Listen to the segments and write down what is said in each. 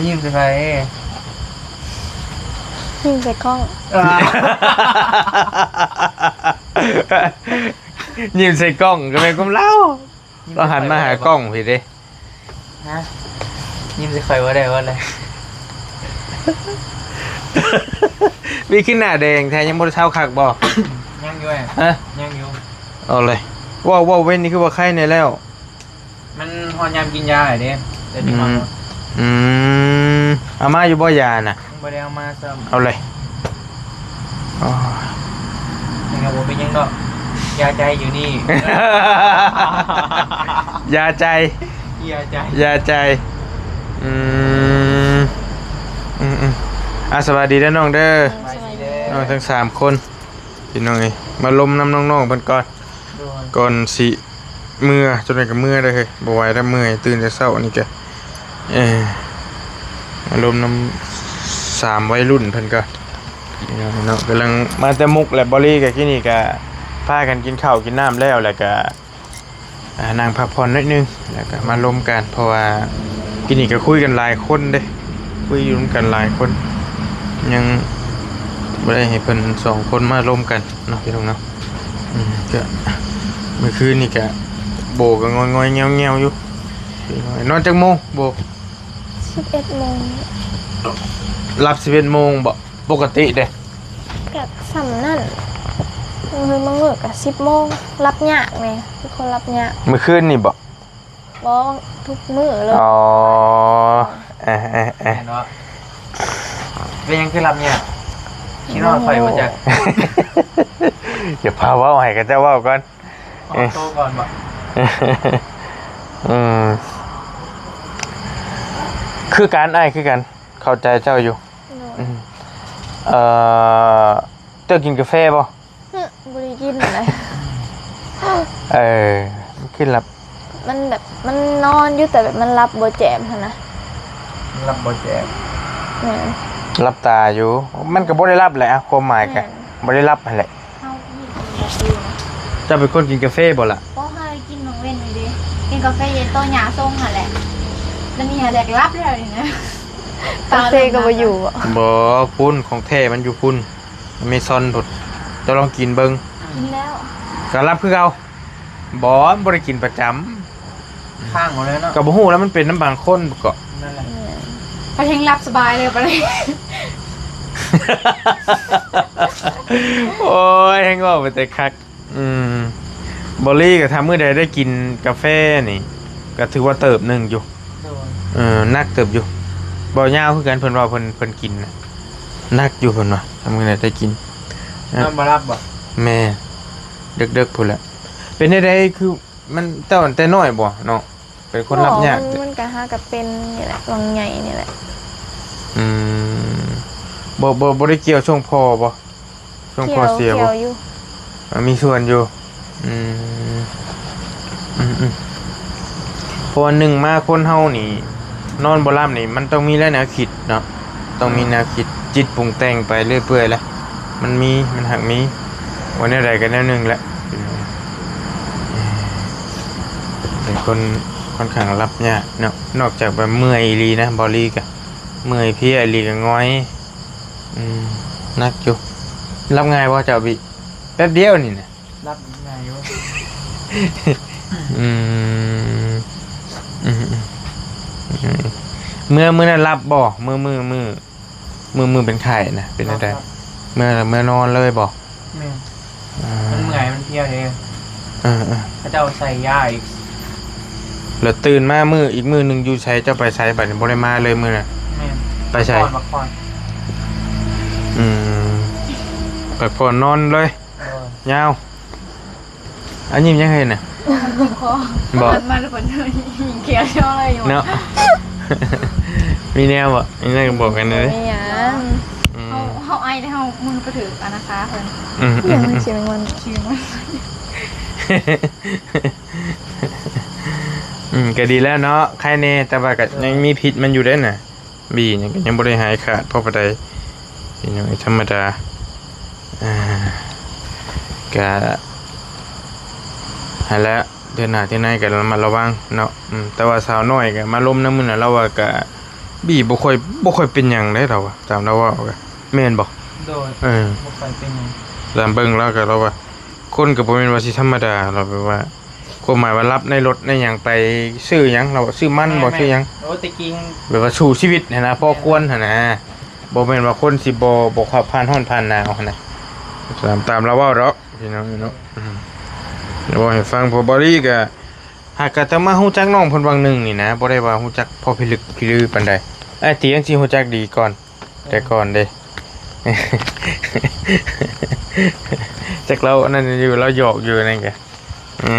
ຍິ້ມໃສ່ໃຜ? ຍິ້ມໃສ່ກ້ອງ. ຍິ້ມໃສ່ກ້ອງກໍແມ່ນຄວາມລາວ. ຍິ້ມໃສ່ຂ້ອຍ ລາວຫັນມາຫາກ້ອງພີ້ເດ້. ຮະ? ຍິ້ມໃສ່ຂ້ອຍບໍ່ໄດ້ບໍ່ເລີຍ. ມີຂຶ້ນໜ້າແດງແທ້ ຍັງບໍ່ໄດ້ເຊົາຄັກບໍ່? ຍັງຢູ່. ຮະ? ຍັງຢູ່. ເອົາເລີຍ. ເວົ້າ ເວົ້າເວັ້ນນີ້ຄືວ່າໄຄແດ່ແລ້ວ. ມັນຮອດຍາມກິນຢາແລ້ວເດ້. ແຕ່ ອືມ ອືມ ເອົາມາຢູ່ບໍ່ຢານະ? ຍັງບໍ່ໄດ້ເອົາມາຊ້ຳ. ເອົາເລີຍ. ອໍ ຍັງບໍ່ເປັນຫຍັງດອກ. ຢາໃຈຢູ່ນີ້. ຢາໃຈ ຢາໃຈ ຢາໃຈ. ອືມ ອືມໆ ອ່າ ສະບາຍດີເດີນ້ອງເດີ. ສະບາຍດີເດີ. ນ້ອງທັງສາມຄົນ ພີ່ນ້ອງເອີຍ ມາລົມນຳນ້ອງໆເພິ່ນກ່ອນ. ໂດຍ. ກ່ອນຊິເມືອ ຈົນໄດ້ກໍເມືອໄດ້ເຮີ້ຍ ບໍ່ໄຫວແລ້ວ ເມື່ອຍ ຕື່ນແຕ່ເຊົ້ານີ້ກະ ເອີ ມາລົມນຳສາມໄວລຸ້ນເພິ່ນກໍເນາະ ກຳລັງມາແຕ່ມຸກແຫຼະ. ບໍລີກະ ກີ້ນີ້ກະພາກັນກິນເຂົ້າກິນນ້ຳແລ້ວ ແລ້ວກະ ອ່າ ນັ່ງພັກຜ່ອນໜ້ອຍໜຶ່ງ ແລ້ວກໍມາລົມກັນ ເພາະວ່າກີ້ນີ້ກໍຄຸຍກັນຫຼາຍຄົນເດ້ ຄຸຍຢູ່ນຳກັນຫຼາຍຄົນ ຍັງບໍ່ໄດ້ໃຫ້ເພິ່ນສອງຄົນມາລົມກັນເນາະ ພີ່ນ້ອງເນາະ. ອືມ ກໍເມື່ອຄືນນີ້ກໍໂບກໍງອຍໆແງວໆຢູ່. ນອນຈັກໂມງໂບ? ສິບເອັດໂມງ. ຫຼັບສິບເອັດໂມງບໍ? ປົກກະຕິເດ້? ກະສ່ຳນັ້ນ ບາງມື້ ບາງມື້ກະສິບໂມງ. ຫຼັບຍາກແດ່ ເປັນຄົນຫຼັບຍາກ. ມື້ຄືນນີ້ບໍ? ບໍ່ ທຸກມື້ເລີຍ. ອໍ ເອີໆໆ ແມ່ນບໍ່? ເປັນຫຍັງຄືຫຼັບຍາກ? ຄິດຮອດຂ້ອຍບໍ່ຈັກ? ຢ່າພາເວົ້າ ໃຫ້ເຂົາເຈົ້າເວົ້າກ່ອນ. ອອກໂຕກ່ອນບໍ? ອືມ ຄືກັນ ອ້າຍຄືກັນ ເຂົ້າໃຈເຈົ້າຢູ່. ໂດຍ. ອືມ ເອີ ເຈົ້າກິນກາແຟບໍ່? ຫຶ ບໍ່ໄດ້ກິນນະ. ເອີ ມັນຄືຫຼັບ ມັນແບບ ມັນນອນຢູ່ ແຕ່ແບບມັນຫຼັບບໍ່ແຈ່ມຫັ້ນນະ. ຫຼັບບໍ່ແຈ່ມ. ແມ່ນ. ຫຼັບຕາຢູ່ ມັນກໍບໍ່ໄດ້ຫຼັບແຫຼະ ຄວາມໝາຍກະ ແມ່ນ ບໍ່ໄດ້ຫຼັບຫັ້ນແຫຼະ. ເຮົາມີກິນກາແຟຢູ່ນະ. ເຈົ້າເປັນຄົນກິນກາແຟບໍ່ລະ? ບໍ່ ເຮົາກິນນອກເວັນນີ້ເດ້ ກິນກາແຟເຢັນໂຕຫຍ້າຊົງຫັ້ນແຫຼະ ແລ້ວມີຫຍັງແດກຫຼັບແລ້ວນີ້ນະ. ກາແຟກໍບໍ່ຢູ່ບໍ? ບໍ່ ພຸ້ນ ຂອງແທ້ມັນຢູ່ພຸ້ນ ເມຊອນພຸ້ນ ເຈົ້າລອງກິນເບິ່ງ. ກິນແລ້ວ ກໍຫຼັບຄືເກົ່າ. ບໍ່ ມັນບໍ່ໄດ້ກິນປະຈຳ. ຄ້າງເອົາແລ້ວເນາະ. ກໍບໍ່ຮູ້ແລ້ວ ມັນເປັນນຳບາງຄົນເກາະ. ນັ້ນແຫຼະ ແມ່ນ. ໄປແຮງຫຼັບສະບາຍເລີຍປານນີ້. ໂອ້ຍ ແຮງເວົ້າເປັນຕາຄັກ. ອືມ ບໍລີກໍຖ້າມື້ໃດໄດ້ກິນກາແຟນີ້ ກໍຖືວ່າເຕີບໜຶ່ງຢູ່. ໂດຍ. ເອີ ໜັກເຕີບຢູ່. ບໍ່ຍາວຄືກັນ ເພິ່ນເວົ້າ ເພິ່ນ ເພິ່ນກິນນະ ໜັກຢູ່ ເພິ່ນວ່າ ຖ້າມື້ໃດໄດ້ກິນ. ນອນບໍ່ຫຼັບບໍ? ແມ່ນ ເດິກໆ ພຸ້ນແຫຼະ. ເປັນແນວໃດ ຄື ມັນ ເຈົ້າແຕ່ນ້ອຍບໍ່ເນາະ ເປັນຄົນຫຼັບຍາກ? ບໍ່ ມັນ ມັນກະຫາກະເປັນນີ້ແຫຼະ ຫວ່າງໃຫຍ່ນີ້ແຫຼະ. ອືມ ບໍ່ ບໍ່ ບໍ່ໄດ້ກ່ຽວຊ່ວງພໍ່ບໍ່? ຊ່ວງພໍ່ເສຍບໍ່? ກ່ຽວ ກ່ຽວຢູ່. ເອີ ມີສ່ວນຢູ່. ອືມ ອືມໆ ເພາະວ່າໜຶ່ງມາຄົນເຮົານີ້ ນອນບໍ່ຫຼັບນີ້ ມັນຕ້ອງມີແນວຄິດເນາະ ຕ້ອງມີແນວຄິດ ອືມ ຈິດປຸງແຕ່ງໄປເລື້ອຍເປື່ອຍແຫຼະ. ມັນມີ ມັນຫາກມີ ວ່າແນວໃດກໍແນວໜຶ່ງແຫຼະ. ເປັນຄົນຂ້ອນຂ້າງຫຼັບຍາກເນາະ ນອກຈາກແບບເມື່ອຍອີ່ຫຼີນະ ບໍລີກະເມື່ອຍເພຍອີ່ຫຼີກະຫງອຍ. ອືມ ໜັກຢູ່. ຫຼັບງ່າຍບໍ່ເຈົ້າບິ? ແປັບດຽວນີ້ນະ. ຫຼັບງ່າຍຢູ່. ອືມ ອືມໆ ເມື່ອ ມື້ນັ້ນຫຼັບບໍ່? ມື້ ມື້ ມື້ ມື້ ມື້ເປັນໄຂ້ນະ ເປັນແນວໃດ? ຫຼັບ ຫຼັບ. ເມື່ອ ເມື່ອນອນເລີຍບໍ່? ແມ່ນ. ອ່າ ມັນເມື່ອຍ ມັນເພຍເດ້. ເອີໆ ເຂົາເຈົ້າໃສ່ຢາອີກ. ແລ້ວຕື່ນມາມື້ ອີກມື້ໜຶ່ງຢູ່ໃສ? ເຈົ້າໄປໃສບາດນີ້? ບໍ່ໄດ້ມາເລີຍມື້ນັ້ນ. ແມ່ນ. ໄປໃສ? ພັກຜ່ອນ ພັກຜ່ອນ. ອືມ ພັກຜ່ອນນອນເລີຍ. ໂດຍ. ຍາວ. ອັນຍິ້ມຫຍັງເຫັນນະ? ເຈັບຄໍ. ບໍ່? ມາແລ້ວເພິ່ນຍິງແຂນເຈົ້າເລີຍຢູ່ເນາະ. ມີແນວບໍ່? ມີແນວກໍບອກກັນເດີ. ບໍ່ມີຫຍັງ. ອືມ ເຮົາ ເຮົາໄອແລ້ວເຮົາມືໄປຖືກອັນນະຄາເພິ່ນ. ອືມໆໆ ເອີ ມັນຊິແມ່ນມັນ ຊິແມ່ນມັນ. ອືມ ກໍດີແລ້ວເນາະ ໄຄແດ່ ແຕ່ວ່າກໍຍັງມີພິດມັນຢູ່ເດ້ນະ. ບີນີ້ກໍຍັງບໍ່ໄດ້ຫາຍຂາດພໍປານໃດ ພີ່ນ້ອງ ທຳມະດາ. ອ່າ ກະຫັ້ນແຫຼະ ເທື່ອໜ້າເທື່ອໃນກໍລະມັດລະວັງເນາະ. ອືມ ແຕ່ວ່າສາວນ້ອຍກໍມາລົມນຳມື້ນັ້ນ ລາວວ່າກະ ບີບໍ່ຄ່ອຍ ບໍ່ຄ່ອຍເປັນຫຍັງເດ້ລາວວ່າ ຕາມລາວເວົ້າກະ ແມ່ນບໍ່? ໂດຍ ເອີ ບໍ່ຄ່ອຍເປັນຫຍັງ. ຕາມເບິ່ງລາວກະ ລາວວ່າ ຄົນກະບໍ່ແມ່ນວ່າຊິທຳມະດາ ລາວແບບວ່າ ຄວາມໝາຍວ່າລັບໃນລົດໃນຫຍັງໄປຊື້ຫຍັງ ລາວວ່າຊື້ມັນບໍ່ ຊື້ຫຍັງ ໂອ້ ແຕ່ກີ້ ແບບວ່າສູ້ຊີວິດຫັ້ນນະ ພໍຄວນຫັ້ນນະ ບໍ່ແມ່ນວ່າຄົນຊິບໍ່ ບໍ່ເຂົ້າຜ່ານຮ້ອນຜ່ານໜາວຫັ້ນນະ ຕາມ ຕາມລາວເວົ້າດອກ ພີ່ນ້ອງເນາະ. ອືມ ເວົ້າໃຫ້ຟັງ ເພາະບາລີກະ ຫາກກະຈະມາຮູ້ຈັກນ້ອງເພິ່ນຫວ່າງໜຶ່ງນີ້ນະ ບໍ່ໄດ້ວ່າຮູ້ຈັກພໍພິລຶກພິລືປານໃດ. ອ້າຍຕຽງຊິຮູ້ຈັກດີກ່ອນ ແຕ່ກ່ອນເດ້ ຈັກລາວອັນນັ້ນຢູ່ ລາວຫຍອກຢູ່ນັ້ນກະ ເອີ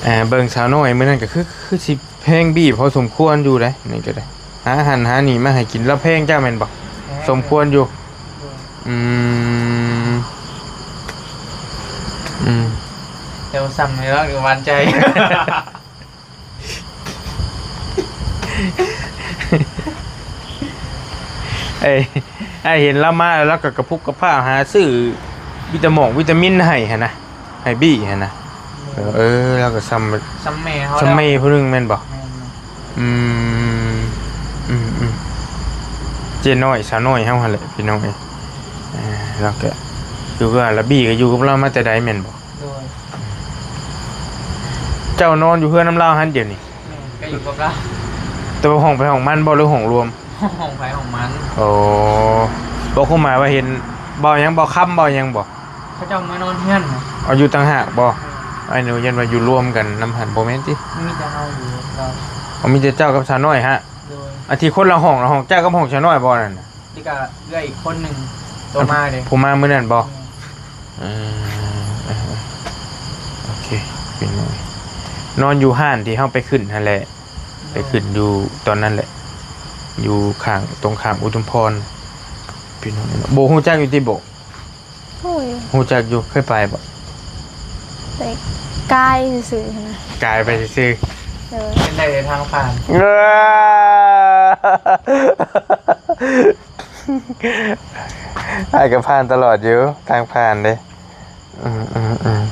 ເອີ ເບິ່ງສາວນ້ອຍມື້ນັ້ນກະຄື ຄືຊິແພງບີພໍສົມຄວນຢູ່ເດ້ ນີ້ກະໄດ້ ຫາຫັ້ນຫານີ້ມາໃຫ້ກິນ ລາວແພງເຈົ້າແມ່ນບໍ່? ແພງ ສົມຄວນຢູ່. ໂດຍ ອືມ ອືມ ແຕ່ວ່າສ່ຳນີ້ລະຫວານໃຈ. ເອີຍ ອ້າຍເຫັນລາວມາແລ້ວ ລາວກະກະປຸກກະພ້າຫາຊື້ວິຕາໝອງວິຕາມິນໃຫ້ຫັ້ນນະ ໃຫ້ບີຫັ້ນນະ. ເອີ ລາວກະສ່ຳ ສ່ຳແມ່ເຮົາ ສ່ຳແມ່ຜູ້ໜຶ່ງແມ່ນບໍ່? ແມ່ນ ອືມ ອືມ ອືມ ເຈ້ນ້ອຍ ສາວນ້ອຍເຮົາຫັ້ນແຫຼະ ພີ່ນ້ອງເອີຍ. ເອີ ລາວກະ ຄືວ່າລະບີກະຢູ່ກັບລາວມາແຕ່ໃດແມ່ນບໍ່? ໂດຍ ເຈົ້ານອນຢູ່ເຮືອນນຳລາວຫັ້ນດຽວນີ້? ແມ່ນ ກະຢູ່ກັບລາວ. ແຕ່ວ່າຫ້ອງໃຜຫ້ອງມັນບໍ່ ຫຼືຫ້ອງລວມ? ຫ້ອງໃຜຫ້ອງມັນ. ໂອ້ ບໍ່ ຄວາມໝາຍວ່າເຫັນເບົາຫຍັງ ເບົາຄຳ ເບົາຫຍັງບໍ່? ເຂົາເຈົ້າມານອນເຮືອນ. ເອົາ ຢູ່ຕ່າງຫາກບໍ່? ແມ່ນ ອ້າຍນຶກວ່າຢູ່ລວມກັນນຳຫັ້ນ ບໍ່ແມ່ນຕິ? ມີແຕ່ເຮົາຢູ່ກັບລາວ. ເອົາ ມີແຕ່ເຈົ້າກັບສາວນ້ອຍຫະ? ໂດຍ ອັນທີ່ຄົນລະຫ້ອງ ລະຫ້ອງເຈົ້າກັບຫ້ອງສາວນ້ອຍບໍ່ນັ້ນນະ? ແລ້ວກະເອື້ອຍອີກຄົນໜຶ່ງ ໂຕມາເດ້ ຜູ້ມາມື້ນັ້ນບໍ່? ແມ່ນ ເອີ ເອີ ເອີ ໂອເຄ ພີ່ນ້ອງ ນອນຢູ່ຮ້ານທີ່ເຮົາໄປຂຶ້ນຫັ້ນແຫຼະ ໂດຍ ໄປຂຶ້ນຢູ່ຕອນນັ້ນແຫຼະ ຢູ່ຂ້າງ ຕົງຂ້າມອຸທຸມພອນ ພີ່ນ້ອງເນາະ. ໂບຮູ້ຈັກຢູ່ຕິໂບ? ຮູ້ຢູ່ ຮູ້ຈັກຢູ່ ເຄີຍໄປບໍ່? ໄປກາຍຊື່ໆຫັ້ນນະ ກາຍໄປຊື່ໆ. ໂດຍ ເປັນໄດ້ແຕ່ທາງຜ່ານ. ອ້າຍກະຜ່ານຕະຫຼອດຢູ່ ທາງຜ່ານເດ້. ອືມ ອືມ ອືມ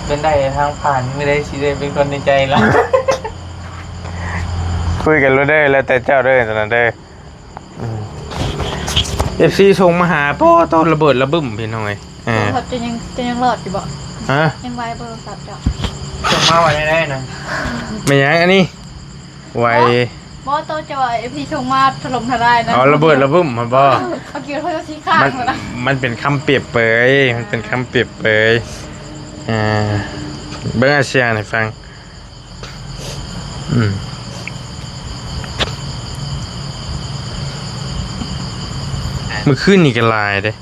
ເປັນໄດ້ແຕ່ທາງຜ່ານ ມື້ໃດຊິໄດ້ເປັນຄົນໃນໃຈລະ ຄຸຍກັນໂລດເດີ ແລ້ວແຕ່ເຈົ້າເດີ ຕອນນັ້ນເດີ. ອືມ ເອັຟຊີສົ່ງມາຫາ ໂປ້ ຕອນລະເບີດລະບຶ້ມ ພີ່ນ້ອງເອີຍ. ເອີ ໂທລະສັບເຈົ້າຍັງ ເຈົ້າຍັງລອດຢູ່ບໍ່? ຮະ? ຍັງໄວບໍ່ໂທລະສັບເຈົ້າ? ສົ່ງມາໄວ້ໃນໃດນະ? ແມ່ນຫຍັງອັນນີ້? ໄວ ບໍ່ ໂຕເຈົ້າວ່າເອັຟຊີສົ່ງມາຖະຫຼົ່ມທະລາຍນະ. ອໍ ລະເບີດລະບຶ້ມຫັ້ນບໍ່? ເອົາກິນເຂົາຊິຂ້າງ ມັນ ມັນເປັນຄຳປຽບເປີຍ ມັນເປັນຄຳປຽບເປີຍ. ເອີ ເບິ່ງອາຊຽນໃຫ້ຟັງ. ອືມ ມື້ຄືນນີ້ກະຫຼາຍເດ້.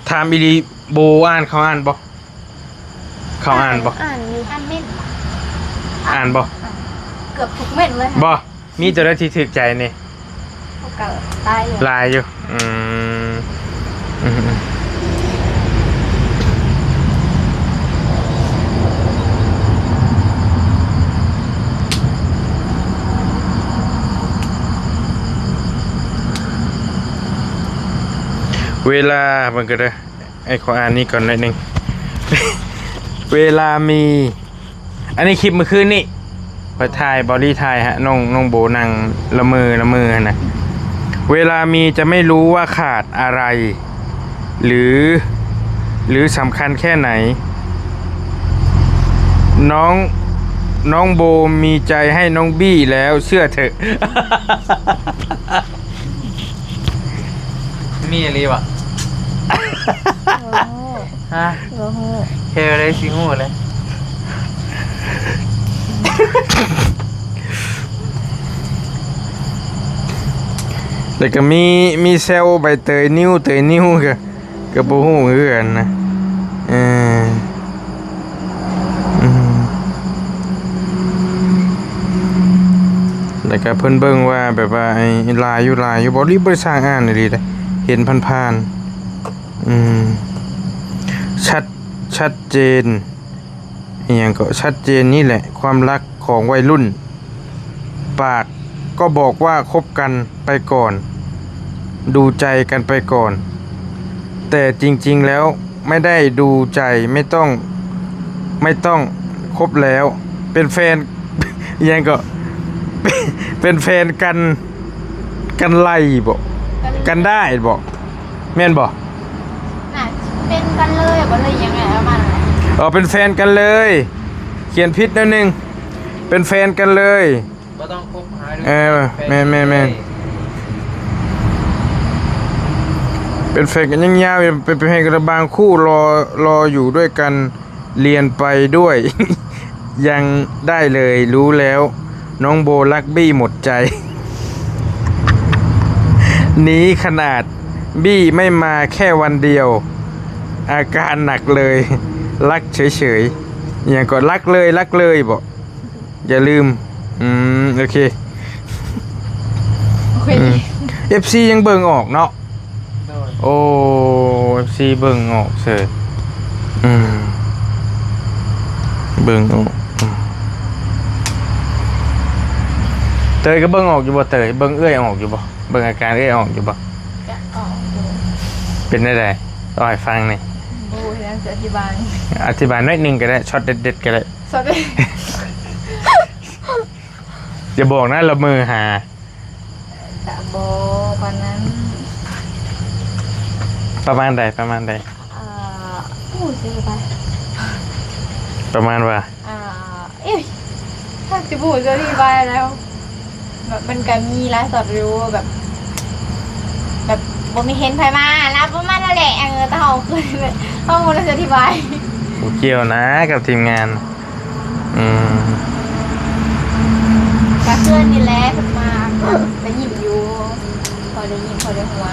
ຖາມອີ່ຫຼີ ໂບອ່ານ ເຂົາອ່ານບໍ່? ເຂົາອ່ານບໍ່? ອ່ານຢູ່ ອ່ານເມັດ ອ່ານບໍ່? ເກືອບທຸກເມັດເລີຍ ບໍ່? ມີໂຕໃດທີ່ຖືກໃຈແດ່? ເຂົາກະຫຼາຍຢູ່ ຫຼາຍຢູ່. ອືມ ອືມ ອືມ ເວລາເບິ່ງກະເດີ ອ້າຍຂໍອ່ານນີ້ກ່ອນໜ້ອຍໜຶ່ງ. ເວລາມີ ອັນນີ້ຄລິບມື້ຄືນນີ້ ຂ້ອຍຖ່າຍ ບອລລີຖ່າຍ ຮະ ນ້ອງ ນ້ອງໂບນັ່ງລະເມີ ລະເມີຫັ້ນນະ. ເວລາມີຈະໄມ່ຮູ້ວ່າຂາດອະໄລ ຫຼື ຫຼື ສຳຄັນແຄ່ໄຫນ. ນ້ອງ ນ້ອງໂບມີໃຈໃຫ້ນ້ອງບີ້ແລ້ວ ເຊື່ອເຖາະ. ມີອີ່ຫຼີຫວາ? ບໍ່ຮູ້ ຮະ? ບໍ່ຮູ້ ແຄ່ໄດ້ຊິຮູ້ແຫຼະ. ແລ້ວກະມີ ມີແຊວໃບເຕີຍນິ້ວ ເຕີຍນິ້ວ ກະ ກະບໍ່ຮູ້ຄືກັນນະ. ເອີ ອືມ ແລ້ວກະເພິ່ນເບິ່ງວ່າແບບວ່າ ໄອ້ ຫຼາຍຢູ່ ຫຼາຍຢູ່ ບໍ່ ລີ ບໍ່ໄດ້ສ້າງອ່ານອີ່ຫຼີເດ້ ເຫັນຜ່ານໆ. ອືມ ຊັດ ຊັດເຈນ ອີ່ຫຍັງກໍ ຊັດເຈນ ນີ້ແຫຼະຄວາມລັກຂອງໄວລຸ້ນ. ປາກກໍບອກວ່າຄົບກັນໄປກ່ອນ ດູໃຈກັນໄປກ່ອນ ແຕ່ຈິງໆແລ້ວໄມ່ໄດ້ດູໃຈ ໄມ່ຕ້ອງ ໄມ່ຕ້ອງຄົບແລ້ວ. ເປັນແຟນ ອີ່ຫຍັງເກາະ ເປັນແຟນກັນ ກັນໄລ່ບໍ? ກັນ ກັນດ້າຍບໍ? ແມ່ນບໍ? ໜ້າຊິເປັນກັນເລີຍບໍ ຫຼືຍັງໄງປະມານນັ້ນແຫຼະ. ອໍ ເປັນແຟນກັນເລີຍ ຂຽນຜິດໜ້ອຍໜຶ່ງ ເປັນແຟນກັນເລີຍ. ບໍ່ຕ້ອງຄົບຫາ ເອີ ແມ່ນໆໆ ເປັນແຟນກັນຍັງຍາວຢູ່ ເປັນ ເປັນແຟນກັນບາງຄູ່ ລໍ ລໍຢູ່ດ້ວຍກັນ ລຽນໄປດ້ວຍ ຍັງໄດ້ເລີຍ ຮູ້ແລ້ວ ນ້ອງໂບລັກບີ້ໝົດໃຈ ນີ້ຂະໜາດບີ້ໄມ່ມາແຄ່ວັນດຽວ ອາການໜັກເລີຍ ລັກເສີຍໆ ອີ່ຫຍັງເກາະ ລັກເລີຍ ລັກເລີຍບໍ? ຢ່າລືມ ອືມ ໂອເຄ ໂອເຄ ອືມ ເອັຟຊີຍັງເບິ່ງອອກເນາະ. ໂດຍ ໂອ້ ເອັຟຊີເບິ່ງອອກເສີຍ ອືມ ເບິ່ງອອກ ອືມ ເຕີຍກໍເບິ່ງອອກຢູ່ບໍ່ເຕີຍ? ເບິ່ງເອື້ອຍອອກຢູ່ບໍ່? ເບິ່ງອາການເອື້ອຍອອກຢູ່ບໍ່? ກະອອກຢູ່ ເປັນແນວໃດ? ເລົ່າໃຫ້ຟັງແດ່. ບໍ່ຮູ້ຊິອະທິບາຍ ອະທິບາຍໜ້ອຍໜຶ່ງກໍໄດ້ ຊັອດເດັດໆກໍໄດ້. ຊັອດເດັດ ຢ່າບອກນະ ລະເມີຫາ. ກະບໍ່ປານນັ້ນ. ປະມານໃດ? ປະມານໃດ? ເອີ ບໍ່ຮູ້ຊິໄປ ປະມານວ່າ ເອີ ເອີຍ ຈັກຊິບໍ່ຮູ້ຊິອະທິບາຍແລ້ວ. ແບບມັນກະມີຫຼາຍຊັອດຢູ່ ແບບ ແບບບໍ່ມີເຫັນໃຜມາ ລະປະມານນັ້ນແຫຼະ. ເອີ ແຕ່ເຮົາຄື ເຮົາບໍ່ຮູ້ຊິອະທິບາຍ. ບໍ່ກ່ຽວນະກັບທີມງານ. ອືມ ກະເພື່ອນນີ້ແຫຼະເພິ່ນມາ ກະຍິ້ມຢູ່ ພໍໄດ້ຍິ້ມ ພໍໄດ້ຫົວ.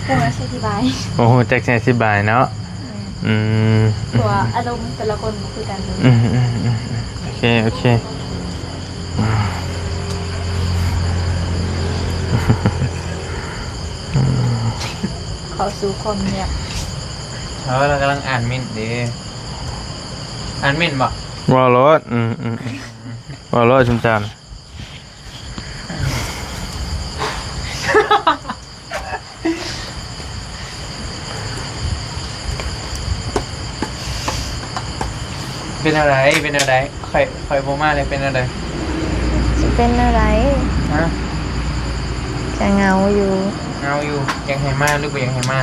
ບໍ່ຮູ້ຊິອະທິບາຍ ບໍ່ຮູ້ຈັກຊິອະທິບາຍເນາະ. ອືມ ອືມ ເພາະວ່າອາລົມແຕ່ລະຄົນບໍ່ຄືກັນເລີຍ. ອືມ ອືມ ອືມ ໂອເຄ ໂອເຄ. ເຂົ້າສູ່ຄວາມງຽບ. ເອີ ລາວກຳລັງອ່ານເມັ້ນເດ້. ອ່ານເມັ້ນບໍ່? ເວົ້າໂລດ. ອືມ ອືມ ເວົ້າໂລດ ຊຸມເຈົ້ານະ. ເປັນແນວໃດ? ເປັນແນວໃດ? ຂ້ອຍ ຂ້ອຍບໍ່ມາແລ້ວເປັນແນວໃດ? ຊິເປັນແນວໃດ? ຮະ? ກະເຫງົາຢູ່. ເຫງົາຢູ່. ຢາກໃຫ້ມາຫຼືບໍ່ຢາກໃຫ້ມາ?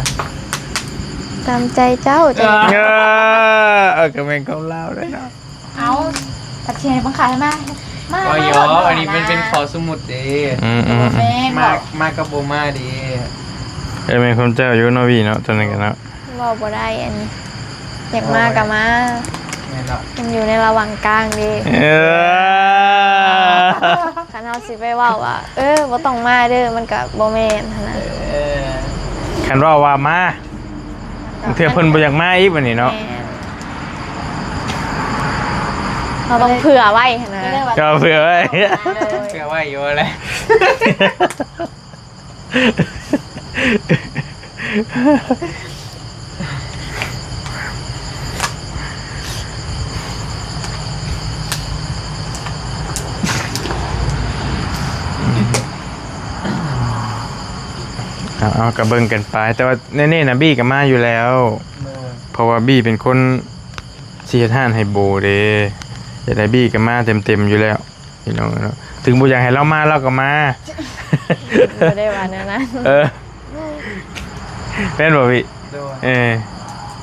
ຕາມໃຈເຈົ້າ. ເອີ ເຈົ້າ ເອີ ເອີ ກໍແມ່ນຂອງລາວເດ້ເນາະ. ເອົາ ປະເທດບັງຄັບໃຫ້ມາ ມາ ມາໂລດ. ອັນນີ້ມັນເປັນຂໍ້ສົມມຸດເດ້. ອືມ ອືມ ມາ ມາກໍບໍ່ມາເດ້. ເອີ ແມ່ນຄວາມເຈົ້າຢູ່ເນາະ ວີເນາະ ຕອນນັ້ນກໍເນາະ. ເວົ້າບໍ່ໄດ້ ອັນນີ້ ຢາກມາກໍມາ. ແມ່ນເນາະ ມັນຢູ່ໃນລະຫວ່າງກາງເດ້. ເອີ ຄັນເຮົາຊິໄປເວົ້າວ່າ ເອີ ບໍ່ຕ້ອງມາເດີ ມັນກໍບໍ່ແມ່ນຫັ້ນນະ. ເອີ ຄັນເວົ້າວ່າມາ ບາງເທື່ອເພິ່ນບໍ່ຢາກມາອີກບັດນີ້ເນາະ. ແມ່ນ ເຮົາຕ້ອງເຜື່ອໄວ້ຫັ້ນນະ. ກໍເຜື່ອໄວ້ ເຜື່ອໄວ້ຢູ່ແຫຼະ. ເອົາ ເອົາ ກໍເບິ່ງກັນໄປ ແຕ່ວ່າແນ່ໆນະ ບີກໍມາຢູ່ແລ້ວ. ແມ່ນ ເພາະວ່າບີເປັນຄົນຊິເຮັດຮ້ານໃຫ້ໂບເດ້ ຢາກໄດ້ບີກໍມາເຕັມໆຢູ່ແລ້ວ ພີ່ນ້ອງເນາະ. ເຖິງບໍ່ຢາກໃຫ້ລາວມາ ລາວກໍມາ. ບໍ່ໄດ້ວ່າແນວນັ້ນ. ເອີ ແມ່ນບໍ່ພີ່? ໂດຍ ເອີ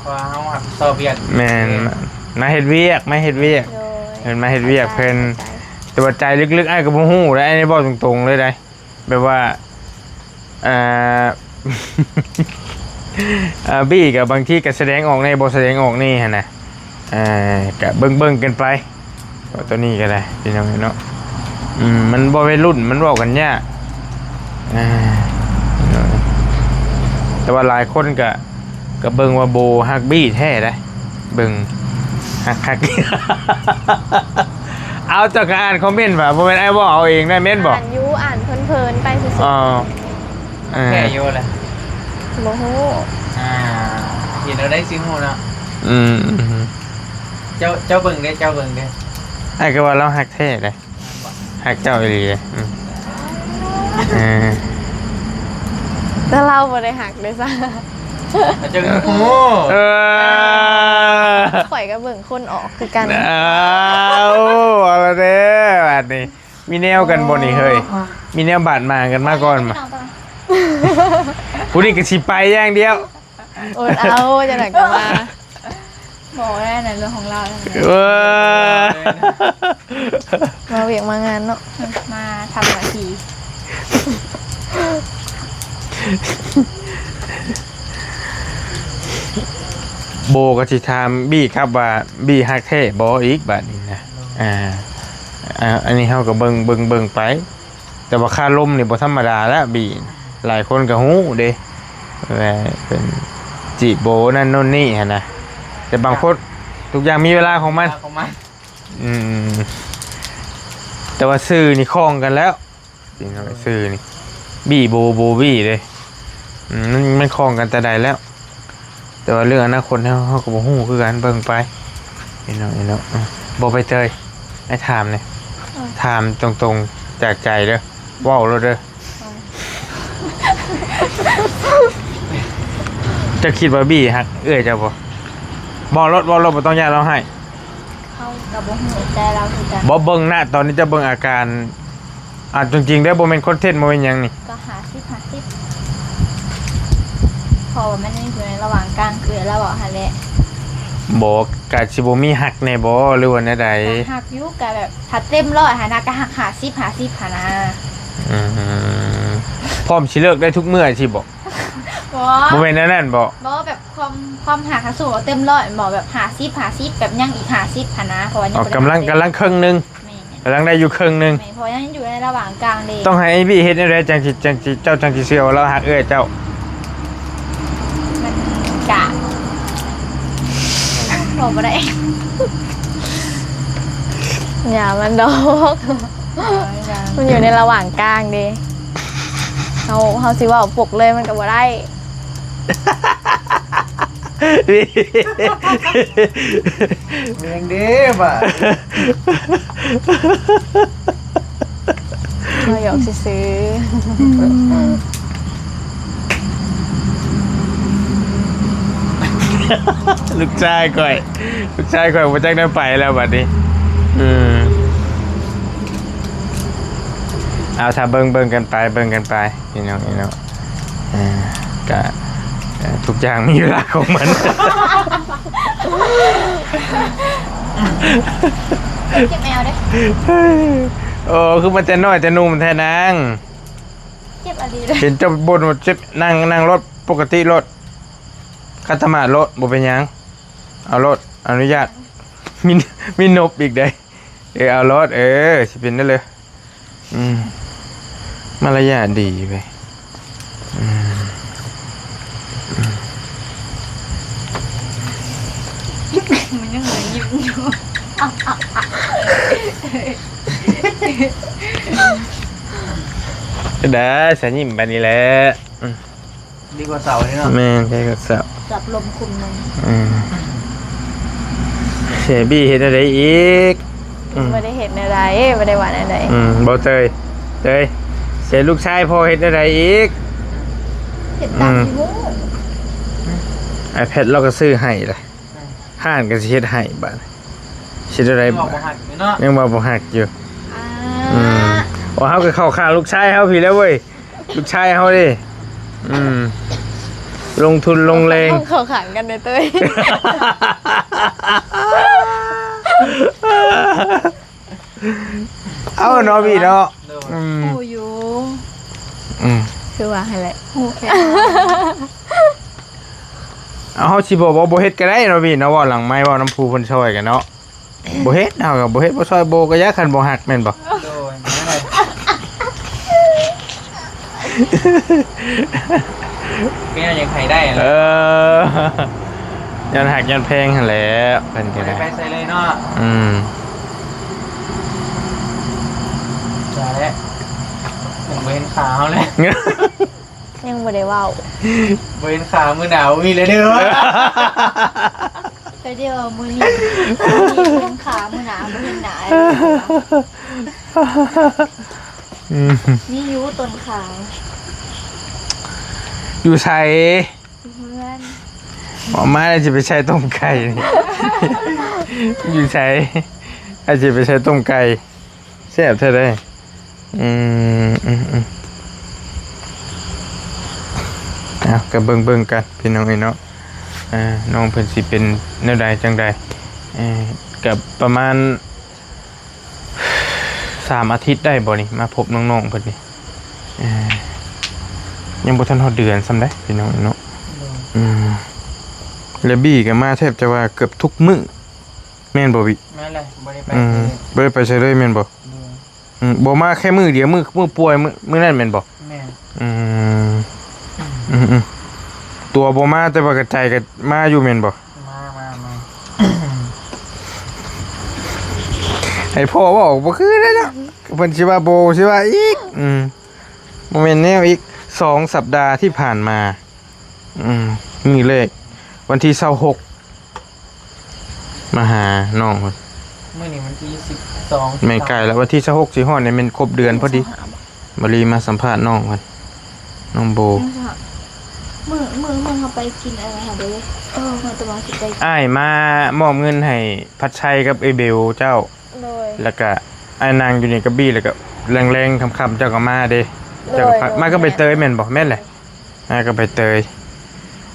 ເພາະວ່າເຮົາຮັບຜິດຊອບວຽກ. ແມ່ນ ເອີ ມາເຮັດວຽກ ມາເຮັດວຽກ. ໂດຍ ເພິ່ນມາເຮັດວຽກເພິ່ນ. ເຂົ້າໃຈ ເຂົ້າໃຈ ແຕ່ວ່າໃຈລຶກໆ ອ້າຍກໍບໍ່ຮູ້ໄດ໋ ອັນນີ້ເວົ້າຕົງໆເລີຍໄດ໋. ແບບວ່າ ເອີ ເອີ ບີກໍບາງທີກໍສະແດງອອກແດ່ ບໍ່ສະແດງອອກແດ່ຫັ້ນນະ. ເອີ ກໍເບິ່ງໆກັນໄປ ເພາະໂຕນີ້ກໍໄດ້ ພີ່ນ້ອງເນາະ. ອືມ ມັນບໍ່ໄວລຸ້ນ ມັນເວົ້າກັນຍາກ. ເອີ ແຕ່ວ່າຫຼາຍຄົນກໍ ກໍເບິ່ງວ່າໂບຮັກບີແທ້ໃດ໋ ເບິ່ງ ຮັກ ຮັກ ເອົາ ເຈົ້າກໍອ່ານຄອມເມັນວ່າ ບໍ່ແມ່ນອ້າຍເວົ້າເອົາເອງໄດ້ແມ່ນບໍ່? ອ່ານຢູ່ ອ່ານເພີນໆໄປຊື່ໆ. ອໍ ເອີ ແທ້ຢູ່ແຫຼະ ບໍ່ຮູ້. ອ່າ ເຫັນແລ້ວໄດ້ຊິຮູ້ເນາະ. ອືມ ເຈົ້າ ເຈົ້າເບິ່ງເດ້ ເຈົ້າເບິ່ງເດ້. ອ້າຍກໍວ່າລາວຮັກແທ້ໃດ໋. ຮັກເຈົ້າອີ່ຫຼີເດ້. ອືມ ເອີ ແຕ່ລາວບໍ່ໄດ້ຮັກເດ້ຊະ. ເຈົ້າກໍຮູ້. ເອີ ຂ້ອຍກໍເບິ່ງຄົນອອກຄືກັນ. ອ້າວ ເອົາລະເດີ ບາດນີ້ ມີແນວກັນບໍ່ນີ້ເຮີ້ຍ? ມີແນວບາດໝາງກັນມາກ່ອນມາ. ຜູ້ນີ້ກໍຊິໄປຢ່າງດຽວ. ອົດເອົາ ຈັ່ງໃດກໍມາ. ບໍ່ໄດ້ນະ ເລື່ອງຂອງລາວ. ເອີ ມາວຽກມາງານເນາະ ມາທຳໜ້າທີ່. ໂບກໍຊິຖາມບີກັບວ່າ ບີຮັກແທ້ບໍ່ອີກບາດນີ້ນະ. ອ່າ ອ່າ ອັນນີ້ເຮົາກໍເບິ່ງ ເບິ່ງ ເບິ່ງໄປ. ແຕ່ວ່າຄາລົມນີ້ບໍ່ທຳມະດາແລ້ວບີ ຫຼາຍຄົນກໍຮູ້ເດ້ ວ່າເປັນຈີບໂບນັ້ນໂນ່ນນີ້ຫັ້ນນະ. ແຕ່ບາງຄົນ ທຸກຢ່າງມີເວລາຂອງມັນ ເວລາຂອງມັນ. ອືມ ແຕ່ວ່າຊື່ນີ້ຄ່ອງກັນແລ້ວ ຈິງເອົາໄປຊື່ນີ້ ບີໂບ ໂບບີເດ້. ອືມ ມັນ ມັນຄ່ອງກັນແຕ່ໃດແລ້ວ. ແຕ່ວ່າເລື່ອງອະນາຄົດເຮົາ ເຮົາກໍບໍ່ຮູ້ຄືກັນ ເບິ່ງໄປ ເນາະ ເນາະ. ອືມ ບໍ່ ໃບເຕີຍ ອ້າຍຖາມແດ່ ເອີ ຖາມຕົງໆຈາກໃຈເດີ ເວົ້າໂລດເດີ. ເອີ ເຈົ້າຄິດວ່າບີຮັກເອື້ອຍເຈົ້າບໍ່? ເວົ້າໂລດ ເວົ້າໂລດ ບໍ່ຕ້ອງຢ້ານລາວຮ້າຍ. ເຮົາກໍບໍ່ຮູ້ໃຈລາວຄືກັນ. ບໍ່ ເບິ່ງນະ ຕອນນີ້ເຈົ້າເບິ່ງອາການ ອ່າ ຕົວຈິງເດີ ບໍ່ແມ່ນຄອນເທັນ ບໍ່ແມ່ນຫຍັງນີ້ ກໍຫ້າສິບ ຫ້າສິບ ເພາະວ່າມັນຍັງຢູ່ໃນລະຫວ່າງກາງ ຄືລາວເວົ້າຫັ້ນແຫຼະ. ບໍ່ ກະຊິບໍ່ມີຮັກແດ່ບໍ່ ຫຼືວ່າແນວໃດ? ກໍຮັກຢູ່ ກະແບບຖ້າເຕັມຮ້ອຍຫັ້ນນະ ກະຮັກຫ້າສິບ ຫ້າສິບຫັ້ນນະ. ອືມ ພ້ອມຊິເລີກໄດ້ທຸກເມື່ອຊີ້ບໍ່? ບໍ່ ບໍ່ແມ່ນແນວນັ້ນບໍ່? ບໍ່ ແບບຄວາມ ຄວາມຮັກ ຖ້າສົມມຸດວ່າເຕັມຮ້ອຍແມ່ນບໍ່ ແບບຫ້າສິບ ຫ້າສິບ ແບບຍັງອີກຫ້າສິບຫັ້ນນະ ເພາະວ່າຍັງ ອໍ ກຳລັງ ກຳລັງເຄິ່ງໜຶ່ງ. ແມ່ນ ກຳລັງໄດ້ຢູ່ເຄິ່ງໜຶ່ງ. ແມ່ນ ເພາະຍັງຢູ່ໃນລະຫວ່າງກາງເດ້. ຕ້ອງໃຫ້ອ້າຍບີເຮັດແນວໃດ ຈັ່ງຊິ ຈັ່ງຊິ ເຈົ້າຈັ່ງຊິເຊື່ອວ່າລາວຮັກເອື້ອຍເຈົ້າ? ມັນກະ ເວົ້າບໍ່ໄດ້. ຢ່າມັນດອກ ມັນຢູ່ໃນລະຫວ່າງກາງເດ້. ເຮົາ ເຮົາຊິເວົ້າປົກເລີຍມັນກໍບໍ່ໄດ້. ແມ່ນເດ້ບາດ ເວົ້າຫຍອກຊື່ໆ. ລູກຊາຍຂ້ອຍ ລູກຊາຍຂ້ອຍບໍ່ຈັກແນວໄປແລ້ວບັດນີ້. ອືມ ເອົາ ຖ້າເບິ່ງ ເບິ່ງກັນໄປ ເບິ່ງກັນໄປ ພີ່ນ້ອງ ພີ່ນ້ອງ. ເອີ ກະ ເອີ ທຸກຢ່າງມີເວລາຂອງມັນ. ເຈັບແອວເດ້. ໂອ້ ຄືມາແຕ່ນ້ອຍແຕ່ໜຸ່ມແທ້ນາງ. ເຈັບອີ່ຫຼີເດ້. ເຫັນເຈົ້າບ່ນວ່າເຈັບ ນັ່ງ ນັ່ງລົດປົກກະຕິໂລດ. ຂັດສະມາດໂລດ ບໍ່ເປັນຫຍັງ. ເອົາໂລດ ອະນຸຍາດ. ມີ ມີນົບອີກເດ້. ເອີ ເອົາໂລດ ເອີ ຊິເປັນໄດ້ເລີຍ. ອືມ ມາລະຍາດດີເວີຍ. ອືມ ອືມ ມັນຍັງຍິ້ມຢູ່. ໄດ້ ສະຍິ້ມບາດນີ້ແຫຼະ. ອືມ ດີກວ່າເສົານີ້ເນາະ. ແມ່ນ ດີກວ່າເສົາ. ຈັບລົມຄຸມໜຶ່ງ. ອືມ ເສຍບີເຮັດແນວໃດອີກ? ອືມ ບໍ່ໄດ້ເຮັດແນວໃດ ບໍ່ໄດ້ວ່າແນວໃດ. ອືມ ບໍ່ເຕີຍ ເຕີຍ ເສຍລູກຊາຍພໍ່ເຮັດແນວໃດອີກ? ເຮັດຕາມທີ່ຮູ້. ອືມ ໄອແພດລາວກໍຊື້ໃຫ້ລະ ຮ້ານກໍຊິເຮັດໃຫ້ບາດ ຊິໄດ້ ຍັງວ່າບໍ່ຮັກຢູ່ເນາະ ຍັງວ່າບໍ່ຮັກຢູ່. ອ່າ ອືມ ໂອ້ ເຮົາກໍເຂົ້າຂ້າງລູກຊາຍເຮົາພີ້ແລ້ວເວີຍ. ລູກຊາຍເຮົາເດ້ ອືມ ລົງທຶນລົງແຮງ ເຂົ້າຂ້າງກັນເດີເຕີຍ. ເອົາເນາະ ບີເນາະ. ໂດຍ ອືມ ຮູ້ຢູ່ ອືມ ຄືວ່າຫັ້ນແຫຼະ ຮູ້ແຄ່ ເຮົາຊິບອກວ່າບໍ່ເຮັດກໍໄດ້ເນາະ ບີເນາະ ເວົ້າຫຼັງໄມ ເວົ້ານຳຜູ້ເພິ່ນຊ່ອຍກັນເນາະ. ບໍ່ເຮັດ ເຮົາກໍບໍ່ເຮັດ ບໍ່ຊ່ອຍໂບກໍຢ່າ ຄັນບໍ່ຮັກແມ່ນບໍ່? ໂດຍ ແມ່ນແຫຼະ ແມ່ນຍັງໃຫ້ໄດ້ ເອີ ຍ້ອນຮັກຍ້ອນແພງຫັ້ນແຫຼະ ເພິ່ນກໍໄດ້ ໄປໃສເລີຍເນາະ. ອືມ ຢ່າແຫຼະ ຍັງບໍ່ເຫັນຂາເຮົາເລີຍ. ຍັງບໍ່ໄດ້ເວົ້າ ບໍ່ເຫັນຂາ ມື້ໜ້າບໍ່ມີແລ້ວເດີ. ແຕ່ດຽວມື້ນີ້ ມື້ນີ້ເຫັນຂາ ມື້ໜ້າບໍ່ເຫັນໜ້າ. ອືມ ມີຢູ່ຕົ້ນຂາ ຢູ່ໃສ? ຢູ່ເຮືອນ. ອອກມາແລ້ວຊິໄປໃສ່ຕົ້ມໄກ່ນີ້ ຢູ່ໃສ? ອາດຊິໄປໃສ່ຕົ້ມໄກ່ ແຊບແທ້ເດ້. ອືມ ອືມ ອືມ ເອົາ ກໍເບິ່ງໆ ກັນ ພີ່ນ້ອງເອີຍເນາະ. ເອີ ນ້ອງເພິ່ນຊິເປັນແນວໃດຈັ່ງໃດ ເອີ ກໍປະມານ ສາມອາທິດໄດ້ບໍ່ນີ້ ມາພົບນ້ອງໆ ເພິ່ນນີ້? ເອີ ຍັງບໍ່ທັນຮອດເດືອນຊ້ຳໃດ໋ ພີ່ນ້ອງເນາະ. ໂດຍ ອືມ ແລະ ບີກໍມາແທບຈະວ່າເກືອບທຸກມື້ ແມ່ນບໍ່ບີ? ແມ່ນແຫຼະ ບໍ່ໄດ້ໄປ ອືມ ເລີຍ ບໍ່ໄດ້ໄປໃສເລີຍແມ່ນບໍ່? ໂດຍ ອືມ ບໍ່ມາແຄ່ມື້ດຽວ ມື້ ມື້ປ່ວຍ ມື້ ມື້ນັ້ນແມ່ນບໍ່? ແມ່ນ ອືມ ອືມໆ ຕົວບໍ່ມາ ແຕ່ວ່າກະໃຈກໍມາຢູ່ແມ່ນບໍ່? ມາ ມາ ມາ ໃຫ້ພໍ່ເວົ້າບໍ່ຄືໄດ້ເນາະ ເພິ່ນຊິວ່າບໍ່ ຊິວ່າອີກ ອືມ ບໍ່ແມ່ນແນວອີກ. ສອງສັບດາທີ່ຜ່ານມາ ອືມ ມື້ແລກ ວັນທີຊາວຫົກ ມາຫານ້ອງເພິ່ນ ມື້ນີ້ວັນທີສິບສອງ ແມ່ນໃກ້ແລ້ວ ວັນທີຊາວຫົກຊິຮອດນີ້ແມ່ນຄົບເດືອນພໍດີ. ມາລີມາສຳພາດນ້ອງເພິ່ນ ນ້ອງໂບ. ມື້ ມື້ ມື້ເຮົາໄປກິນອັນນັ້ນຫັ້ນເດ້ ເອີ ມື້ຕະມາຊິໄປ ອ້າຍມາມອບເງິນໃຫ້ພັດໄຊກັບເອເບວເຈົ້າ. ໂດຍ ແລ້ວກະອ້າຍນັ່ງຢູ່ນີ້ກັບບີ ແລ້ວກະແລງໆ ຄ່ຳໆ ເຈົ້າກໍມາເດ້. ໂດຍ ເຈົ້າກໍພາ ໂດຍ ມາກັບໃບເຕີຍແມ່ນບໍ່? ແມ່ນແຫຼະ ມາກັບໃບເຕີຍ.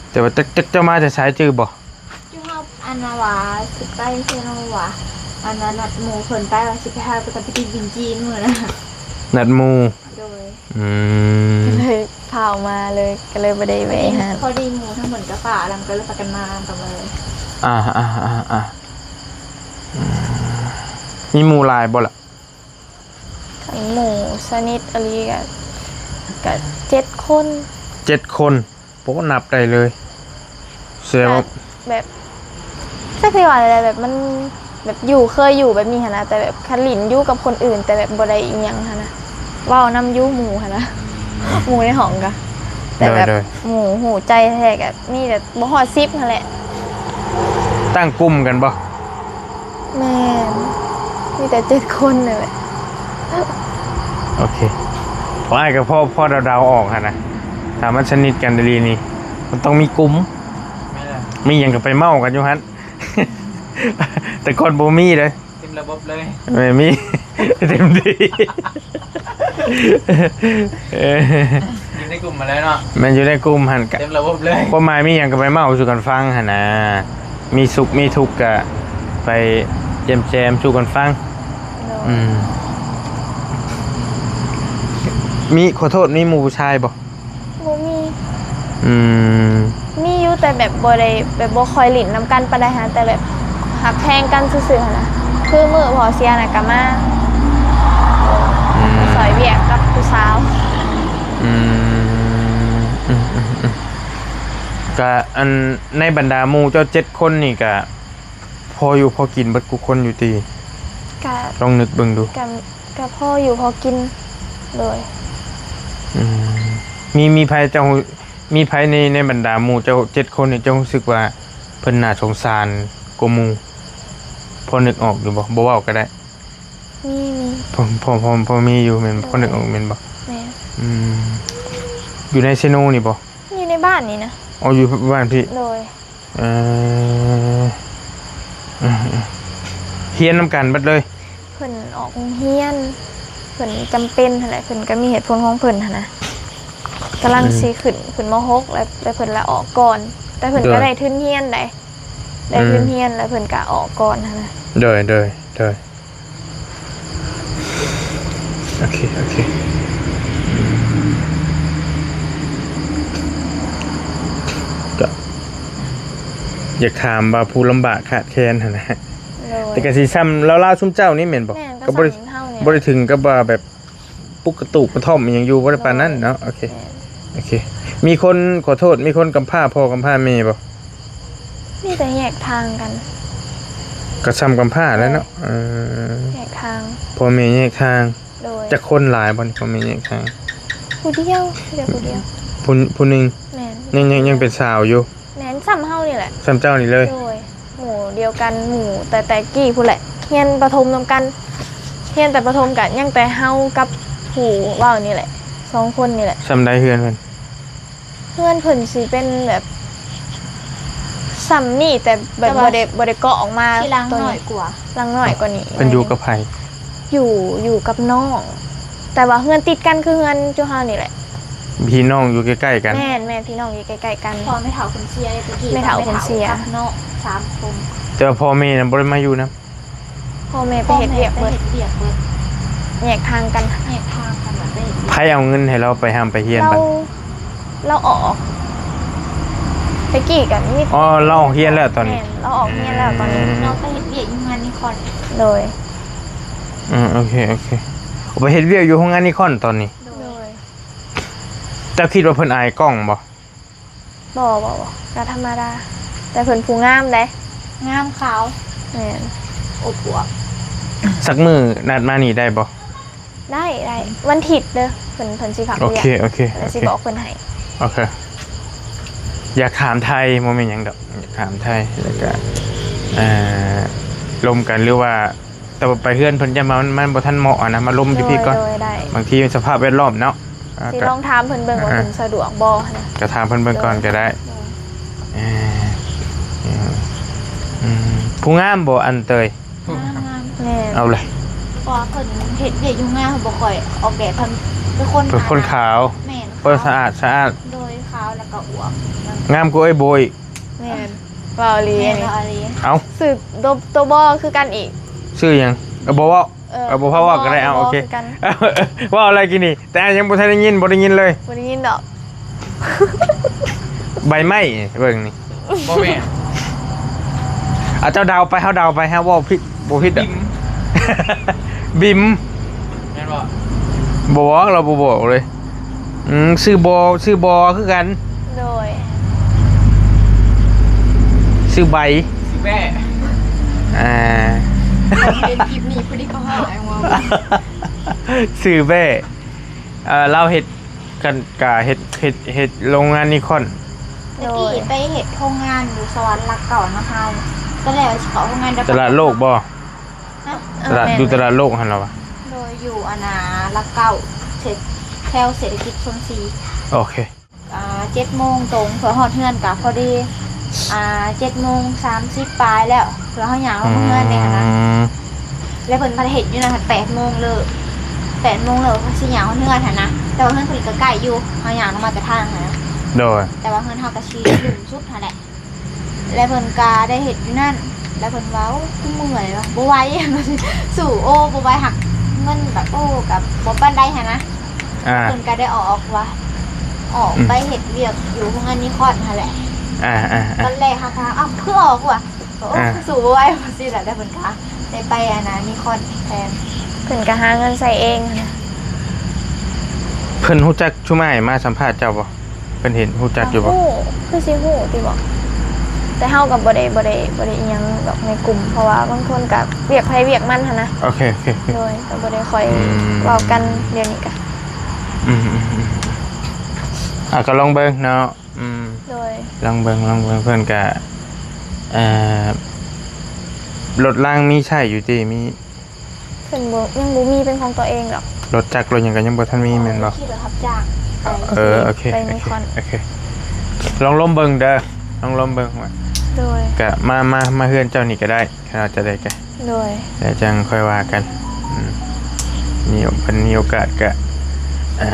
ແຕ່ວ່າຈັກ ຈັກເຈົ້າມາແຕ່ໃສຈື່ບໍ່? ຢູ່ເຮົາ ອັນນາວ່າຊິໄປເຊໂນວ່າ ອັນນັ້ນນັດໝູ່ເພິ່ນໄປວ່າຊິໄປຫາໄປກັບໄປກິນຈີນມື້ນະ ນັດໝູ່. ໂດຍ ອືມ ກໍເລີຍຟ້າວມາເລີຍ ກໍເລີຍບໍ່ໄດ້ແວະຫາ. ພໍດີໝູ່ທັງໝົດກໍຟ້າວ ແລ້ວກໍເລີຍພາກັນມານຳກັນເລີຍ. ອ່າ ອ່າ ອ່າ ອ່າ ອືມ ມີໝູ່ຫຼາຍບໍ່ລະ? ຄັນໝູ່ສະໜິດອີ່ຫຼີກໍ ກໍເຈັດຄົນ. ເຈັດຄົນ ໂອ້ ນັບໄດ້ເລີຍ ແສດງວ່າ ແບບ ຈັກຊິວ່າແນວໃດ ແບບມັນ ແບບຢູ່ ເຄີຍຢູ່ແບບນີ້ຫັ້ນນະ ແຕ່ແບບຄັນຫຼິ້ນຢູ່ກັບຄົນອື່ນ ແຕ່ແບບບໍ່ໄດ້ອີ່ຫຍັງຫັ້ນນະ ເວົ້ານຳຢູ່ໝູ່ຫັ້ນນະ ໝູ່ໃນຫ້ອງກະ ແຕ່ແບບ ໂດຍ ໂດຍ ໝູ່ຮູ້ໃຈແທ້ກະມີແຕ່ບໍ່ຮອດສິບຫັ້ນແຫຼະ. ຕັ້ງກຸ່ມກັນບໍ່? ແມ່ນ ມີແຕ່ເຈັດຄົນນັ້ນແຫຼະ. ໂອເຄ ເພາະອ້າຍກໍພໍ ພໍເດົາໆ ອອກຫັ້ນນະ ຖ້າມັນສະໜິດກັນອີ່ຫຼີນີ້ ມັນຕ້ອງມີກຸ່ມ ແມ່ນແຫຼະ ມີຫຍັງກໍໄປເມົາກັນຢູ່ຫັ້ນ ແຕ່ກ່ອນບໍ່ມີເດ້. ເຕັມລະບົບເລີຍ ແມ່ນ ມີ ເຕັມທີ່ ຢູ່ໃນກຸ່ມຫັ້ນແຫຼະເນາະ. ແມ່ນ ຢູ່ໃນກຸ່ມຫັ້ນກະເຕັມລະບົບເລີຍ ຄວາມໝາຍມີຫຍັງກໍໄປເວົ້າສູ່ກັນຟັງຫັ້ນນະ ມີສຸກມີທຸກກະໄປແຈມໆສູ່ກັນຟັງ. ໂດຍ ອືມ ມີ ຂໍໂທດ ມີໝູ່ຜູ້ຊາຍບໍ່? ບໍ່ມີ. ອືມ ມີຢູ່ ແຕ່ແບບບໍ່ໄດ້ ແບບບໍ່ຄ່ອຍຫຼິ້ນນຳກັນປານໃດຫັ້ນ ແຕ່ແບບຮັກແພງກັນຊື່ໆຫັ້ນນະ ຄືມື້ພໍ່ເສຍນະກໍມາ ອືມ ຊ່ອຍວຽກກັບຜູ້ສາວ. ອືມ ອືມໆໆ ກະ ອັນ ໃນບັນດາໝູ່ເຈົ້າເຈັດຄົນນີ້ກະ ພໍຢູ່ພໍກິນເບິດທຸກຄົນຢູ່ຕິ? ກະ ລອງນຶກເບິ່ງດູ. ກະ ກະພໍຢູ່ພໍກິນ. ໂດຍ ອືມ ມີ ມີໃຜເຈົ້າ ມີໃຜໃນ ໃນບັນດາໝູ່ເຈົ້າເຈັດຄົນນີ້ ເຈົ້າຮູ້ສຶກວ່າເພິ່ນໜ້າສົງສານກວ່າໝູ່? ພໍນຶກອອກຢູ່ບໍ່? ບໍ່ເວົ້າກໍໄດ້. ມີ ມີ ພໍ ພໍ ພໍ ພໍມີຢູ່ແມ່ນບໍ່? ໂດຍ ພໍນຶກອອກແມ່ນບໍ່? ແມ່ນ. ອືມ ຢູ່ໃນເຊໂນນີ້ບໍ່? ຢູ່ໃນບ້ານນີ້ນະ. ອໍ ຢູ່ບ້ານພີ້? ໂດຍ. ເອີ ເອີ ເອີ ຮຽນນຳກັນເບິດເລີຍ? ເພິ່ນອອກໂຮງຮຽນ ເພິ່ນຈຳເປັນຫັ້ນແຫຼະ ເພິ່ນກໍມີເຫດຜົນຂອງເພິ່ນຫັ້ນນະ ກຳລັງ ອືມ ຊິຂຶ້ນ ຂຶ້ນ ມໍຫົກ ແລ້ວ ແລ້ວເພິ່ນລາອອກກ່ອນ ແຕ່ເພິ່ນ ໂດຍ ກໍໄດ້ທຶນຮຽນໃດ໋ ໄດ້ ອືມ ທຶນຮຽນ ແລ້ວເພິ່ນກໍອອກກ່ອນຫັ້ນນະ. ໂດຍ ໂດຍ ໂດຍ. ໂອເຄ ໂອເຄ ກໍຢາກຖາມວ່າຜູ້ລຳບາກຂາດແຄນຫັ້ນນະ. ໂດຍ. ແຕ່ກໍຊິຊ່ຳລາວໆຊຸມເຈົ້ານີ້ແມ່ນບໍ່? ແມ່ນ ກໍບໍ່ໄດ້ ກໍຊ່ຳເຮົານີ້ ບໍ່ໄດ້ເຖິງກັບວ່າແບບປຸກກະຕູກກະທ່ອມອີ່ຫຍັງຢູ່ ບໍ່ໄດ້ປານນັ້ນເນາະ. ໂອເຄ ແມ່ນ ໂອເຄ. ມີຄົນ ຂໍໂທດ ມີຄົນກຳພ້າພໍ່ກຳພ້າແມ່ບໍ່? ມີແຕ່ແຍກທາງກັນ. ກໍຊ່ຳກຳພ້າແຫຼະເນາະ. ໂດຍ. ເອີ ແຍກທາງ ພໍ່ແມ່ແຍກທາງ. ໂດຍ. ຈັກຄົນ ຫຼາຍບໍ່ນີ້ ພໍ່ແມ່ແຍກທາງ? ຜູ້ດຽວ ມີແຕ່ຜູ້ດຽວ. ຜູ້ ຜູ້ໜຶ່ງ. ແມ່ນ. ຍັງ ຍັງ ຍັງເປັນສາວຢູ່. ແມ່ນ ຊ່ຳເຮົານີ້ແຫຼະ. ຊ່ຳເຈົ້ານີ້ເລີຍ. ໂດຍ. ໝູ່ດຽວກັນ ໝູ່ແຕ່ ແຕ່ກີ້ພຸ້ນແຫຼະ ຮຽນປະຖົມນຳກັນ ຮຽນແຕ່ປະຖົມ ກະຍັງແຕ່ເຮົາກັບຜູ້ເວົ້ານີ້ແຫຼະ ສອງຄົນນີ້ແຫຼະ. ຊ່ຳໃດເຮືອນເພິ່ນ? ເຮືອນເພິ່ນຊິເປັນແບບ ສ່ຳນີ້ ແຕ່ແບບ ແຕ່ວ່າ ບໍ່ໄດ້ ບໍ່ໄດ້ເກາະອອກມາ ທີ່ຫຼັງ ຕົວ ນ້ອຍກວ່າ ຫຼັງນ້ອຍກວ່ານີ້. ເພິ່ນຢູ່ກັບໃຜ? ຢູ່ ຢູ່ກັບນ້ອງ ແຕ່ວ່າເຮືອນຕິດກັນຄືເຮືອນຈຸເຮົານີ້ແຫຼະ. ພີ່ນ້ອງຢູ່ໃກ້ໆກັນ? ແມ່ນໆ ພີ່ນ້ອງຢູ່ໃກ້ໆກັນ. ພໍ່ແມ່ເຖົ້າເພິ່ນເສຍແລ້ວ ແມ່ເຖົ້າເພິ່ນເສຍ ກັບນ້ອງສາມຄົນ. ແຕ່ວ່າພໍ່ແມ່ນະບໍ່ໄດ້ມາຢູ່ນຳ? ພໍ່ແມ່ໄປເຮັດວຽກເບິດ ພໍ່ແມ່ໄປເຮັດວຽກເບິດ ແຍກທາງກັນ ແຍກທາງກັນ ແລ້ວໄປເຮັດວຽກ. ໃຜເອົາເງິນໃຫ້ລາວໄປຮ່ຳໄປຮຽນ? ລາວ ບາດນີ້ ລາວອອກ ແຕ່ກີ້ກໍມີ ອໍ ລາວອອກຮຽນແລ້ວຕອນນີ້? ແມ່ນ ລາວອອກຮຽນແລ້ວຕອນນີ້. ອືມ ລາວໄປເຮັດວຽກຢູ່ໂຮງງານນິຄອນ. ໂດຍ ອືມ ໂອເຄ ໂອເຄ. ໄປເຮັດວຽກຢູ່ໂຮງງານນິຄອນຕອນນີ້? ໂດຍ ໂດຍ. ເຈົ້າຄິດວ່າເພິ່ນອາຍກ້ອງບໍ່? ບໍ່ ບໍ່ ບໍ່ ກໍທຳມະດາ ແຕ່ເພິ່ນຜູ້ງາມເດ້. ງາມຂາວ. ແມ່ນ. ອົບອວບ. ສັກມື້ນັດມານີ້ໄດ້ບໍ່? ໄດ້ ໄດ້ ວັນທິດເດີ ເພິ່ນ ເພິ່ນຊິພັກວຽກ. ໂອເຄ ໂອເຄ ແລ້ວຊິບອກເພິ່ນໃຫ້. ໂອເຄ ຢາກຖາມໄທ ບໍ່ແມ່ນຫຍັງດອກ ຢາກຖາມໄທ ແລ້ວກະ ເອີ ລົມກັນ ຫຼືວ່າ ແຕ່ວ່າໄປເຮືອນເພິ່ນ ຢ້ານວ່າມັນ ມັນບໍ່ທັນເໝາະຫັ້ນນະ ມາລົມຢູ່ພີ້ກ່ອນ. ໂດຍ ໂດຍ ໄດ້. ບາງທີສະພາບແວດລ້ອມເນາະ ອ່າ ຊິ ກະ ລອງຖາມເພິ່ນເບິ່ງວ່າ ອ່າ ເພິ່ນສະດວກບໍ່ຫັ້ນນະ. ກະຖາມເພິ່ນເບິ່ງກ່ອນກໍໄດ້. ໂດຍ ເອີ ເອີ ອືມ ຜູ້ງາມບໍ່ ອັນເຕີຍ? ງາມ ງາມ. ແມ່ນ. ເອົາເລີຍ ເພາະວ່າເພິ່ນເຮັດວຽກຢູ່ໂຮງງານ ເພິ່ນບໍ່ຄ່ອຍອອກແດດ ເພິ່ນເປັນຄົນ ເປັນຄົນຂາວ. ຂາວ. ແມ່ນ. ຄົນສະອາດ ສະອາດ. ໂດຍ ຂາວແລ້ວກໍອວບ. ງາມກວ່າອ້າຍໂບອີກ. ແມ່ນ. ເວົ້າອີ່ຫຼີ ແມ່ນ ອັນນີ້ ເວົ້າອີ່ຫຼີ. ເອົ້າ ຊື່ໂຕ ໂຕບໍ່ຄືກັນອີກ. ຊື່ຫຍັງ? ເອີ ບໍ່ເວົ້າ. ເອີ ເອີ ບໍ່ພາເວົ້າກໍໄດ້. ເອົາ ໂອເຄ ຄືກັນ. ເວົ້າອະໄລກີ້ນີ້? ແຕ່ອ້າຍຍັງບໍ່ທັນໄດ້ຍິນ ບໍ່ໄດ້ຍິນເລີຍ. ບໍ່ໄດ້ຍິນດອກ. ໃບໄມ້ ເບິ່ງນີ້. ບໍ່ແມ່ນ. ອາ ເຈົ້າເດົາໄປ ເຮົາເດົາໄປ ເຮົາເວົ້າຜິດ ບໍ່ຜິດດອກ. ບິມ ບິມ. ແມ່ນບໍ່? ບໍ່ ລາວບໍ່ບອກເລີຍ. ອືມ ຊື່ບໍ່ ຊື່ບໍ່ຄືກັນ. ໂດຍ. ຊື່ໃບ ຊື່ແບ້. ອ່າ ເຫັນຄລິບນີ້ພໍດີກໍຫາຍວ່າ ຊື່ແບ້. ເອີ ລາວເຮັດກັນກະເຮັດ ເຮັດ ເຮັດໂຮງງານນິຄອນ. ໂດຍ. ຕະກີ້ໄປເຮັດໂຮງງານຢູ່ສະຫວັນຫຼັກເກົ້ານະ ເຮົາ ຕອນແລກວ່າຊິເຂົ້າໂຮງງານ ຕະຫຼາດໂລກບໍ່? ຮະ? ເອີ ຕະຫຼາດ ແມ່ນ ຢູ່ຕະຫຼາດໂລກຫັ້ນລະວະ? ໂດຍ ຢູ່ອັນນ່າ ຫຼັກເກົ້າ ເຂດ ແຖວເສດຖະກິດໂຊນສີ່. ໂອເຄ. ອ່າ ເຈັດໂມງຕົງ ເພື່ອຮອດເຮືອນກະພໍດີ ອ່າ ເຈັດໂມງສາມສິບປາຍແລ້ວ ເພື່ອເຮົາຍ່າງລົງເຮືອນເດ້ຫັ້ນນະ. ອືມ ແລ້ວເພິ່ນພັດເຮັດຢູ່ນັ້ນພັດແປດໂມງເລີກ ແປດໂມງເລີກເພິ່ນຊິຍ່າງຮອດເຮືອນຫັ້ນນະ. ແຕ່ວ່າເຮືອນເພິ່ນກໍໃກ້ຢູ່ ເຮົາຍ່າງລົງມາແຕ່ທາງຫັ້ນນະ. ໂດຍ. ແຕ່ວ່າເຮືອນເຮົາກໍຊິລຸ່ມສຸດຫັ້ນແຫຼະ. ແລ້ວເພິ່ນກໍໄດ້ເຮັດຢູ່ນັ້ນ ແລ້ວເພິ່ນວ່າ ໂອ້ ກູເມື່ອຍວ່າ ບໍ່ໄຫວ ສູ້ ໂອ້ ບໍ່ໄຫວ ຫາກເງິນແບບ ໂອ້ ກໍບໍ່ປານໃດຫັ້ນນະ. ອ່າ ເພິ່ນກໍໄດ້ອອກວ່າ ອອກ ອືມ ໄປເຮັດວຽກຢູ່ໂຮງງານນິຄອນຫັ້ນແຫຼະ. ອ່າໆໆ ຕອນແລກເຮົາກໍ ເອົ້າ ຄືອອກວ່າ ໂອ້ ອ່າ ຄືສູ້ບໍ່ໄຫວ ວ່າຊີ້ແຫຼະ. ແລ້ວເພິ່ນກໍໄດ້ໄປອັນນ່າ ນິຄອນແທນ. ເພິ່ນກໍຫາເງິນໃຊ້ເອງຫັ້ນນະ. ເພິ່ນຮູ້ຈັກຊຸມອ້າຍມາສຳພາດເຈົ້າບໍ່? ເພິ່ນເຫັນ ຮູ້ຈັກຢູ່ບໍ່? ກໍຮູ້ ຄືຊິຮູ້ຕິເບາະ ແຕ່ເຮົາກໍບໍ່ໄດ້ ບໍ່ໄດ້ ບໍ່ໄດ້ອີ່ຫຍັງດອກໃນກຸ່ມ ເພາະວ່າບາງຄົນກໍວຽກໃຜວຽກມັນຫັ້ນນະ. ໂອເຄ ໂອເຄ ໂອເຄ. ໂດຍ ກໍບໍ່ໄດ້ຄ່ອຍ ອືມ ເວົ້າກັນດຽວນີ້ກະ. ອືມໆໆ ອ່າ ກໍລອງເບິ່ງເນາະ. ອືມ ໂດຍ. ລອງເບິ່ງ ລອງເບິ່ງ ເພິ່ນກະ ເອີ ລົດລາງມີໃຊ້ຢູ່ຕິ? ມີ. ເພິ່ນບໍ່ ຍັງບໍ່ມີເປັນຂອງຕົວເອງດອກ. ລົດຈັກລົດຫຍັງກໍຍັງບໍ່ທັນມີແມ່ນບໍ່? ຂີ່ລົດຮັບຈ້າງໄປ. ເອີ ໂອເຄ ໄປ ໂອເຄ ໂອເຄ. ລອງລົມເບິ່ງເດີ ລອງລົມເບິ່ງວ່າ. ໂດຍ. ກະມາ ມາ ມາເຮືອນເຈົ້ານີ້ກໍໄດ້ ຄັນວ່າຈະໄດ້ກະ. ໂດຍ. ແລ້ວຈັ່ງຄ່ອຍວ່າກັນ. ອືມ ມີ ເພິ່ນມີໂອກາດກະ ອ່າ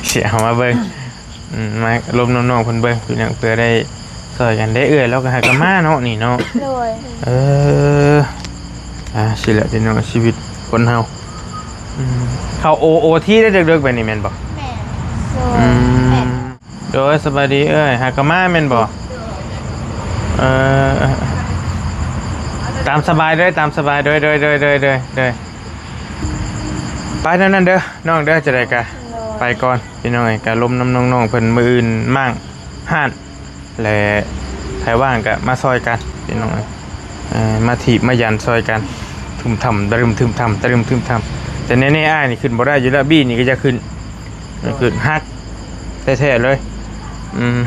ຊິເອົາມາເບິ່ງ. ອືມ ມາລົມນຳນ້ອງເພິ່ນເບິ່ງ ເພື່ອຫຍັງ ເພື່ອໄດ້ຊ່ອຍກັນເດ້. ເອື້ອຍລາວກໍຫາກໍມາເນາະນີ້ເນາະ. ໂດຍ. ເອີ ອ່າ ຊີ້ແຫຼະພີ່ນ້ອງ ຊີວິດຄົນເຮົາ. ອືມ ເຂົ້າໂອ ໂອທີໄດ້ເດິກໆ ແບບນີ້ແມ່ນບໍ່? ແມ່ນ. ອືມ ແມ່ນ. ໂດຍ ສະບາຍດີເອື້ອຍ ຫາກໍມາແມ່ນບໍ່? ໂດຍ. ເອີ ຕາມສະບາຍເດີ ຕາມສະບາຍ ໂດຍ ໂດຍ. ໄປແນວນັ້ນເດີນ້ອງເດີ ຈະໄດ້ກະ ໂດຍ ໄປກ່ອນ. ພີ່ນ້ອງເອີຍ ກະລົມນຳນ້ອງໆເພິ່ນ ມື້ອື່ນມ້າງຮ້ານ ແລະ ໃຜວ່າງກະມາຊ່ອຍກັນພີ່ນ້ອງເອີຍ. ເອີ ມາຖີບມາຢັນຊ່ອຍກັນ ທຶມທຳຕະລຶມທຶມທຳ ຕະລຶມທຶມທຳ. ແຕ່ແນ່ໆ ອ້າຍນີ້ຂຶ້ນບໍ່ໄດ້ຢູ່ແລ້ວ ບີນີ້ກໍຢາກຂຶ້ນ ຢາກຂຶ້ນ ຮັກແທ້ໆເລີຍ. ອືມ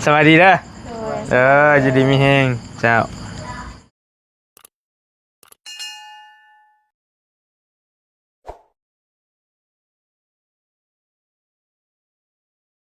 ສະບາຍດີເດີ. ໂດຍ. ເອີ ຢູ່ດີມີແຮງເຈົ້າ.